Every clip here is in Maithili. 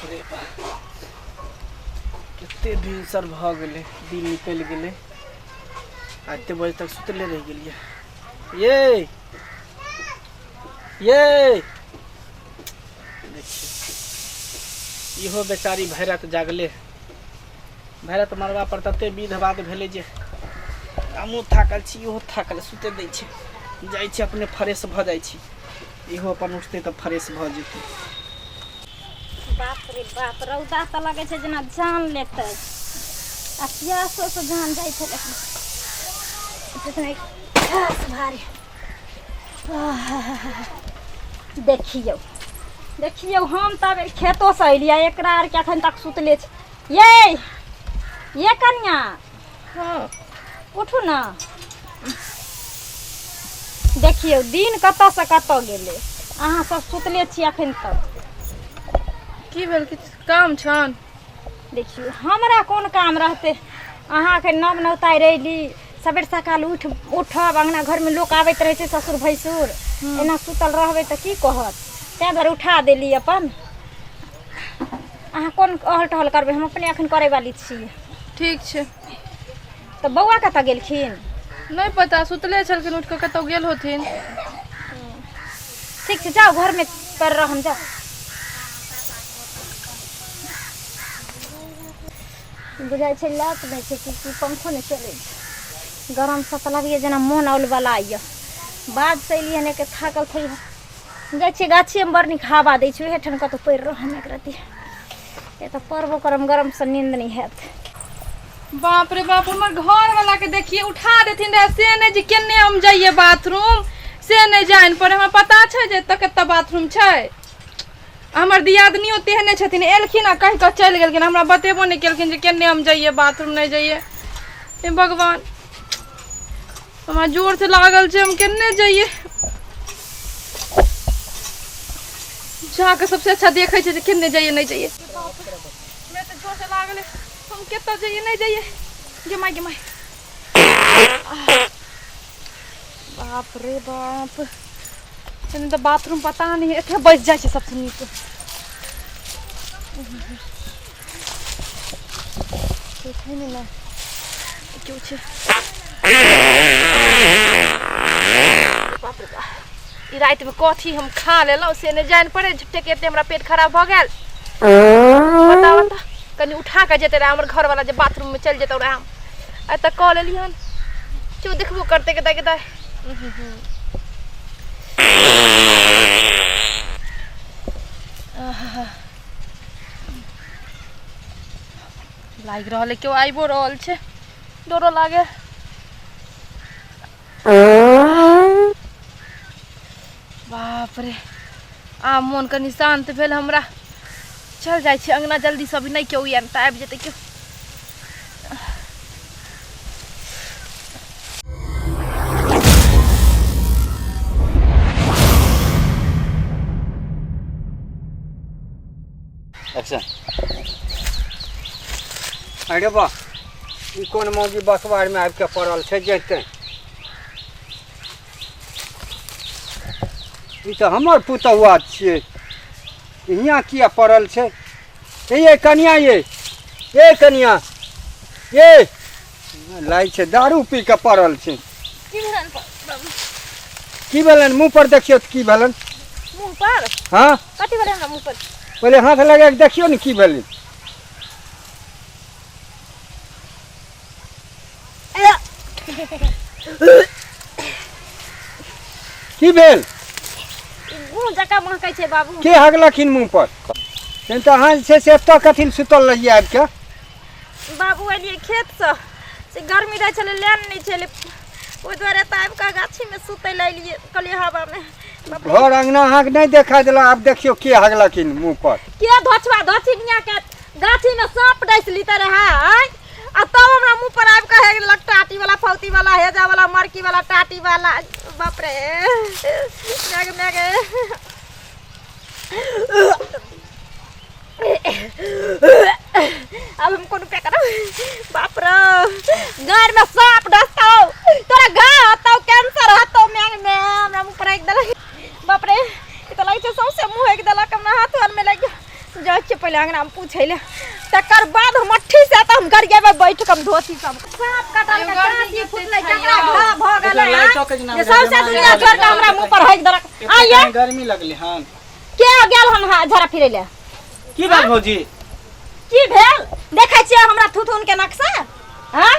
रे बा कते भिनसर भऽ गेलै दिन निकलि गेलै आ एते बजे तक सुतले रहि गेलियै ये ये देखियौ इहो बेचारी भरि राति जागले भरि राति मरबा पर तते विध बात भेलै जे हमहूँ थाकल छी इहो थाकल सुते दै छै जाइ छी अपने फ्रेश भऽ जाइ छी इहो अपन उठतै तऽ फ्रेश भऽ जेतै बाप रे बाप रौदा तऽ लगै छै जेना जान लेतै आ प्यासो से जान जाइ छै लेकिन घास भारी देखियौ देखियौ हम तब खेतोसँ एलियै एकरा आरके एखन तक सुतले छै ये ये कनिया हँ उठू ने देखियौ दिन कतऽसँ कतऽ गेलै अहाँ सब सुतले छी एखन तक की भेल किछु काम छन देखियौ हमरा कोन काम रहतै अहाँके नव नौताइ रैली सबेर सकाल उठ उठब अङ्गना घरमे लोक आबैत रहै छै ससुर भैंसुर एना सुतल रहबै तऽ की कहत ताहि दुआरे उठा देली अपन अहाँ कोन अहल टहल करबै हम अपने एखन करैवाली छी ठीक छै तऽ बौआ कतऽ गेलखिन नहि पता सुतले छलखिन उठि कऽ कतहु गेल होथिन ठीक छै जाउ घरमे पर रहम जाउ बुझाइ छै लाइट नहि छै कि की पंखो नहि चलै छै गरमसँ तऽ लगैए जेना मोन औलबला यऽ बादसँ एलियै हन एके थाकल थै जाइ छियै गाछिएमे बड़ नीक हवा दै छै ओहे ठाम कतहु पड़ि रहम एक रत्ती एतऽ पड़बो करम गरमसँ नींद नहि हैत बाप रे बाप हमर घर वाला के देखिए उठा देथिन रहे से नहि जे केने हम जाइए बाथरूम से नहि जानि पर हमरा पता छै जे एतऽ कतऽ बाथरूम छै हमर दियादनियो तेहने छथिन एलखिन आ कहि कऽ चलि गेलखिन हमरा बतेबो नहि केलखिन जे केने हम जाइए बाथरूम नहि जाइए हे भगवान हमरा जोर से लागल छै हम केने जाइए जाके सबसे अच्छा देखै छै जे केने जाइए नहि जाइए हमरा तऽ जोर से लागल हम कतऽ जाइए नहि जाइए गे माय गे माय बाप रे बाप एने तऽ बाथरूम पता नहि एते बचि जाइ छै सबसँ नीक छै नहि ने केओ छै बाप रे बाप ई रातिमे कथी हम खा लेलहुँ से नहि जानि पड़े झूठे के एते हमरा पेट खराब भऽ गेल बता बता कनि उठा कऽ जेतै रहए हमर घरवला जे बाथरूममे चलि जेतौ रहए हम आइ तऽ कऽ लेलियै हन केओ देखबो करतै कतऽ कतऽ लागि रहल है केओ आबिओ रहल छै डरो लागे बाप रे आब मोन कनि शान्त भेल हमरा चल जाइ छी अङ्गना जल्दीसँ अभी नहि केओ आयल तऽ आबि जेतै केओ एक्शन अरे बा ई कोन मौगी बसवारमे आबि कऽ पड़ल छै जैते ई तऽ हमर पुतहुआ छियै हियाँ किया पड़ल छै हे ये कनिया ये ये कनिया ये लागै छै दारू पी कऽ पड़ल छै की भेलनि बाबू की भेलनि मुँह पर देखियौ तऽ की भेलनि मुँह पर हँ कथी भेलै हमरा मुँह पर पहिले हाथ लगा कऽ देखियौ ने की भेलै की भेल मुँह जकाँ महकै छै बाबू के हगलखिन मुँह पर तहन तऽ अहाँ जे छै से एतऽ कथी लए सुतल रहियै आबि कऽ बाबू एलियै खेतसँ से गर्मी रहै छलै लाइन नहि छलै ओहि दुआरे तऽ आबि कऽ गाछीमे सुतै लए एलियै कहलियै हवामे बाप रे। घर अङ्गना अहाँके नहि देखा देलक आब देखियौ के हगलखिन मुँह पर के धोछवा धोछिनिया के गाछीमे साँप डसि लिते रहै आँय आ तब हमरा मुँह पर आबि कऽ हे गेलक टाटी वाला फौती वाला हेजा वाला मरकी वाला टाटी वाला बाप रे मैग मैग अब हम कोन उपाय करब बाप रे गाड़ में सांप डसतौ तोरा घा हतौ कैंसर हतौ मैंग में हमरा मुँह पर आगि देलक बाप रे ई तऽ लगै छै सौंसे मुँह आगि देलक हमरा हाथ आर में लागि जाइ छियै पहिले। छलै अंगना में पूछै ले तकर बाद हम अट्ठी से तऽ हम गरियेबै बैठ कऽ हम धोती सब साँप कटल के गर्मी काँची कते फुटलै छै केकरा यौ। घाव भऽ गेलै एकरा लाइटो के जेना जे सौंसे दुनिया छोड़ कऽ हमरा मुँह पर हगि देलक एते आइये कहीं गर्मी लगले हन के गेल हन झड़ा फिरै ले की बात भौजी की भेल देखै छियै हमरा थुथुन के नक्शा हाँ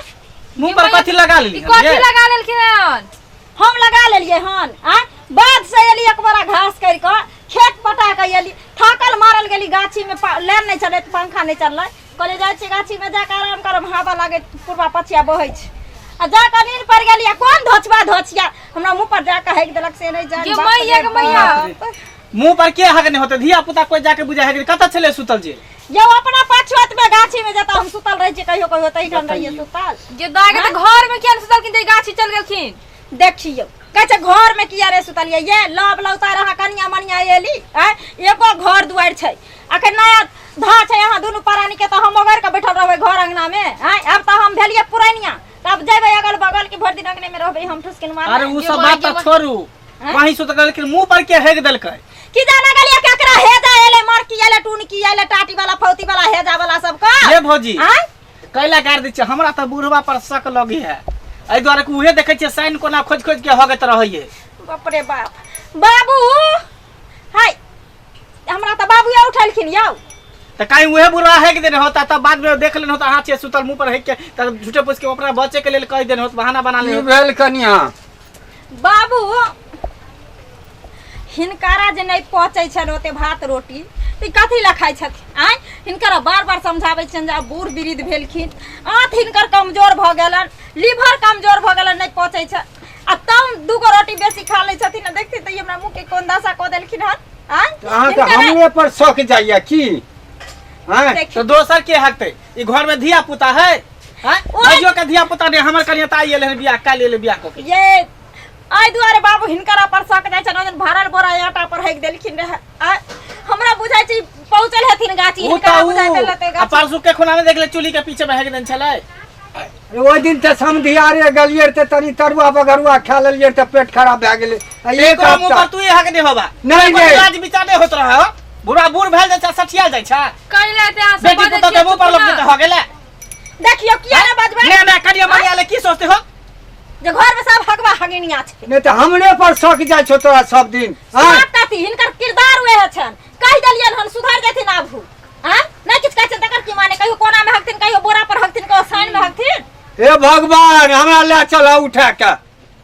मुंह पर कथी लगा लेली ई कथी लगा लेलखिन हन हम लगा लेलियै हन आँय बाध से एली एक बोरा घास करि कऽ खेत पटा कऽ एली थाकल मारल गेली गाछीमे लाइन नहि चलै तऽ पंखा नहि चललै कहलियै जाइ छियै गाछीमे जा कऽ आराम करब हवा लागै पूर्वा पछिया बहै छै आ जा कऽ नींद पड़ि गेली आ कोन धोछबा धोछिया हमरा मुँह पर जा कऽ हगि देलक से नहि जान गे बाप मैया, रे गे मैया। बाप। मुंह पर के हक नहीं होते धिया पुता कोई जाके बुझा है कतऽ छले सुतल जे यौ अपना पछुआत में गाछी में जतऽ हम सुतल रहै छियै कहियो कहियो तहिठाम रहियै सुतल गे दाय के तऽ घर में किया नहि सुतलखिन तऽ ई गाछी चल गेलखिन देखियौ कहै छै घर में किया रे सुतलियै ये लब लौता रहा कनिया मनिया एली आँय एगो घर दुआरि छै अखन नया धा छै अहाँ दुनू प्राणी के तऽ हम ओगरि के बैठल रहबै घर अंगना में आँय आब तऽ हम भेलियै पुरनिया तऽ आब जेबै अगल बगल के भरि दिन अंगने में रहबै हम ठुसकिन अरे मारबै उ गे सब माय, बात गे तऽ माय। छोड़ू वहीं सुतल लेकिन मुंह पर के हेग देलकै की जाना गेलियै केकरा हेजा एलै मरकी एलै टुनकी एलै टाटी वाला फौती वाला हेजा वाला सबके ये भौजी आँय कैला गाड़ दै छियै हमरा तऽ बुढ़वा पर शक लगी है एहि दुआरे कि उहे देखै छियै साइन कोना खोजि खोजि के हगैत रहैये बाप रे बाप बाबू हाय हमरा तऽ बाबूए उठेलखिन यौ तऽ कहीं उहे बुढ़वा हेक देने होता तब बाद में देख लेने होता अहाँ छियै सुतल मुंह पर हेक के तऽ झूठे पूछ के अपना बचे के लेल कहि देने होत बहाना बना की लेने होत। भेल कनिया बाबू हिनकारा जे नहि पचै छनि ओते भात रोटी तऽ ई कथी लए खाइ छथिन आँय हिनकरा बार बार समझाबै छियनि जे आब बूढ़ वृद्ध भेलखिन आँत हिनकर कमजोर भऽ गेलनि लीवर कमजोर भऽ गेलनि नहि पचै छै आ तब दूगो रोटी बेसी खा लै छथिन आ देखथिन तऽ ई हमरा मुँहके कोन दशा कऽ देलखिन हन आँय तऽ अहाँके हिनकरा हमरे पर शक जाइया की आँय देखी तऽ दोसर के हकतै ई घर में धिया पुता है आँय? ओए। भाइयो के धिया पुता नहीं हमर कनिया तऽ आइ एलै हन बियाह काल्हि एलै बियाह कऽ के ये एहि दुआरे बाबू हिनकरा पर शक जाइ छनि ओहि दिन भरल बोरा आटा पर हेक देलखिन रहए आ हमरा बुझाइ छै पहुँचल हेथिन गाछी उ हिनकरा तऽ बुझाइ उ देल हेतै आ गाछी परसू के खुना में देखले चूल्ही के पीछे में हेक देने छलै ओहि दिन तऽ समधियारे गेलियै तऽ तनी तरुआ बगरुआ खा लेलियै तऽ पेट खराब भए गेलै आ एक एकरो मुंह हफ्ता पर तू हक नहीं होबा नहीं, कोनो नहीं। राज विचार नहीं होत रहा हो बुढ़ा बूढ़ भेल जाइ छै सठिया जाइ छै कैला एते अहाँ सब बेटी बजै पुतोह के छियै मुंह पर लोग चुप जेतै ना। हो गेलै देखियौ किया ने बजबै ने ने कनिया मनिया ले की सोचते हो जे घर में सब हगवा हगिनिया छै नहि तऽ हमरे पर शक जाइ छौ तोरा सब दिन आँय सब कथी हिनकर किरदार उएह छनि कहि देलियनि हन सुधरि जेथिन आबू आँ नहि किछु कहै छनि तकर की माने कहियो कोना मे हगथिन कहियो बोरा पर हगथिन कहियो साइन मे हगथिन हे भगवान हमरा ले चल उठा के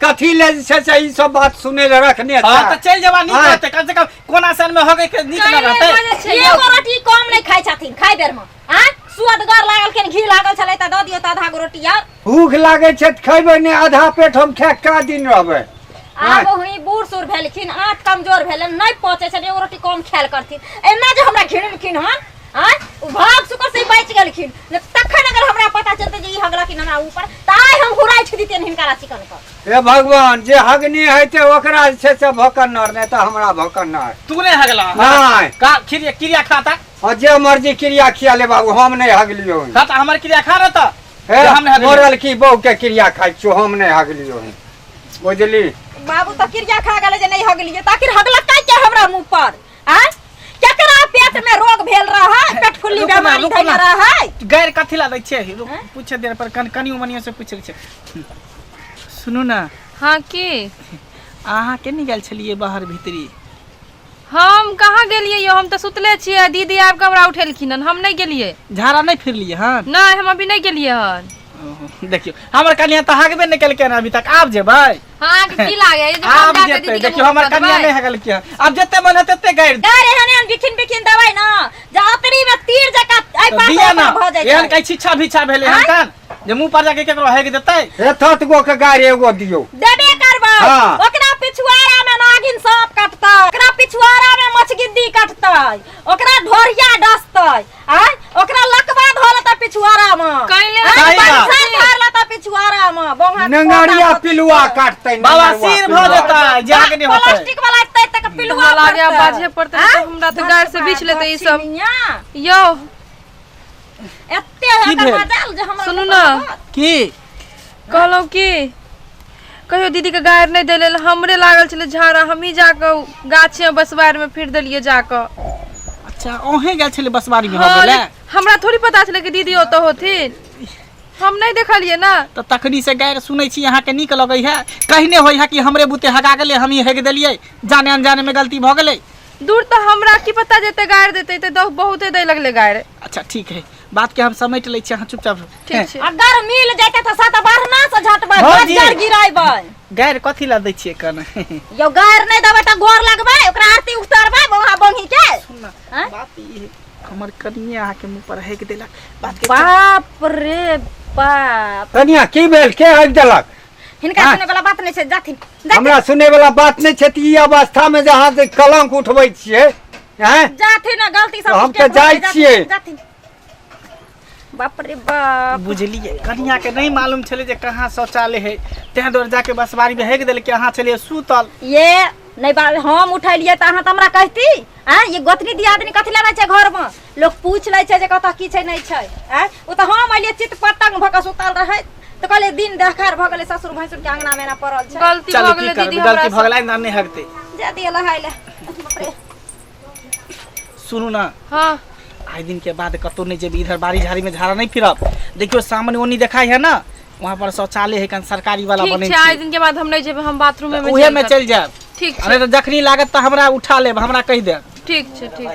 कथी ले जे छै से ई सब बात सुनै लए रखने हां छै तऽ चलि जेबा नीक आँय। रहतै कम से कम कोना सन में होगे के नीक न कैला रहतै बजै छै यौ। एगो रोटी कम नहि खाइ छथिन खाइ बेर मे आँ सुअदगर लागल खिन घी लागल छलै तऽ दऽ दियौ तऽ आधा गो रोटी आर भूख लागै छै तऽ खैबै नहि आधा पेट हम खा कऽ दिन रहबै आब हुई बूढ़ सूढ़ भेलखिन आँत कमजोर भेलनि नहि पचै छनि एगो रोटी कम खायल करथिन एना जे हमरा घिनेलखिन हन आँय ओ भाग सुकर से बचि गेलखिन नहि तखन अगर हमरा पता चलतै जे ई हगलखिन हमरा ऊपर तऽ आइ हम हुराइठ दितियनि हिनका चिकन पर हे भगवान जे हगनी हेतै ओकरा जे छै से भोकन्नर नहि तऽ हमरा भोकन्नर तू नहीं हगला नहि का क्रिया क्रिया खाता हाँ जे मर्जी क्रिया खिया ले बाबू हम नहि हगलियो हन। खाता हमर क्रिया खा रहता हे जे हम नहि हगलियो। मरल की बहू के क्रिया खाइ छियो हम नहि हगलियो हन बुझली बाबू तऽ क्रिया खा गेलै जे नहि हगलियै तऽ आखिर हगलक के हमरा मुँह पर आँय केकरा पेट में रोग भेल रहै पेट फुल्ली रुकू ना, बीमारी रुकू धैले ना। रहै गैर कथी ला दै छियै रुक, पूछे देर पर कन कनियो मनियो से पूछे छै सुनू ना हाँ की अहाँ के नहीं गेल छलियै बाहर भीतरी हम कहाँ गेलियै यौ हम तऽ सुतले छियै दीदी आबि कऽ हमरा उठेलखिन हन हम नहि गेलियै झाड़ा नहि फिरलियै हन नहि हम अभी नहि गेलियै हन ओहो, देखियौ हमर कनिया तऽ हगबे नहि केलकै हन अभी तक आब जेबै हाँ अहाँके की लागै जे हम आब जाके जेतै दीदीके देखियौ मुँह हमर पर कनिया देबै? नहि हगलकै हन आब जते मन हेतै तते गारि गारि एहन एहन बिखिन बिखिन देबै ना जे अतरी में तीर जकाँ एहि तऽ पार दिया से ना ओहि पार भऽ जाइ एहन छै कहीं छिच्छा भिच्छा भेलै हन कान जे मुंह पर जाके केकरो हेग देतै एथत गो के गारि एगो दियौ देबे करबै हाँ। ओकरा पिछुआरा में नागिन सांप कटतै ओकरा पिछुआरा में मछगिद्दी कटतै ओकरा ढोरिया डसतै आय ओकरा लकवा धऽ लेतै पिछुआरा में कैले आय, सही बात। बंसर धर लेतै पिछुआरा में बोंगा नंगरिया पिलुआ काटतै बाबा नंगरुआ सिर भऽ पिलुआ। जेतै जे आगे नहि होतै प्लास्टिक वाला एतै तक पिलुआ हमरा लागैया पड़तै। बाजहे पड़तै, आँय? तऽ हमरा तऽ गारि से बीछ लेतै ई सब। दक्षिणिया, यौ एते की एकर भेल? मजाल जे हमरा सुनू ऊपर ना। रहत। की कहलहुँ की कहियो दीदीके गारि नहि दै लेल हमरे लागल छलै झाड़ा हमही जाकऽ गाछे बसवारमे फिर देलियै जाकऽ अच्छा अहें गेल छलै बसबारी में हो हाँ, गेलै। लेकिन हमरा थोड़ी पता छलै कि दीदी ओतऽ होथिन, हम नहि देखलियै ना। तऽ तखनी से गारि सुनै छी अहाँके नीक लगै है? कहने होइ है कि हमरे बुते हगा गेलै, हमही हेग देलियै, जाने अनजाने में गलती भऽ गेलै। दूर तऽ हमरा की पता जेते गारि देतै, तऽ बहुते दै लगलै गारि। अच्छा ठीक है, बात के हम समेट लै छी, अहाँ चुपचाप रहू। ठीक छै। अगर मिल जैते तऽ सात बारना से झटबै, भौजी। बज्जर गिरेबै। गारि कथी लए दै छियै कन? यौ गारि नहि देबै तऽ गोर लगबै, ओकरा आरती उतारबै बौआ बहिन के। आँय? बात ई है, हमर कनिए अहाँके मुँह पर हेक देलक बात के। बाप रे बाप। कनिया, की भेल? के हकि देलक? हिनका आँय? सुनै वाला बात नहि छै, जाथिन जाथिन। हमरा सुनै वाला बात नहि छै तऽ ई अवस्था मे जे अहाँ जे कलंक उठबै छियै, आँय? जाथिन ना, गलती सब हम तऽ जाइ छियै। जाथिन। बाप रे बाप। बुझलियै, कनिया के नहीं मालूम छलै जे कहाँ शौचालय है, तें दुआरे जाके बसबारी में हेक देलकै, अहाँ छलियै सुतल। ये नहीं बा, हम उठेलियै तऽ अहाँ तऽ हमरा कहती। आँय, ये गोतनी दियादनी कथी लए रहै छै घरमे? लोक पूछि लै छै जे कतऽ की छै नहि छै। आँय, ओ तऽ हम एलियै चित पटंग भऽ कऽ सुतल रहै, तऽ कहलियै दिन देखार भऽ गेलै, ससुर भैंसुर के अंगना मे एना पड़ल छै। गलती चलू भऽ की गेलै करबै, दीदी, हमरा गलती भऽ गेलै, आइन्दा नहि हगतै। जा दिअ लहाय लए। बाप रे। सुनू ना। हाँ। आइ दिन के बाद कतौ नहीं जेबी, इधर बाड़ी झाड़ी में झाड़ा नहीं फिरब। देखियो सामने ओनी देखाई है ना, वहाँ पर शौचालय है, कन सरकारी वाला ठीक बनै छै, आइ दिन के बाद हम नहि जेबै, हम बाथरूमे में उहे में चलि जायब। ठीक छै। अरे तऽ जखनी लागत तऽ हमरा उठा लेब, हमरा कहि देब। ठीक छै, ठीक।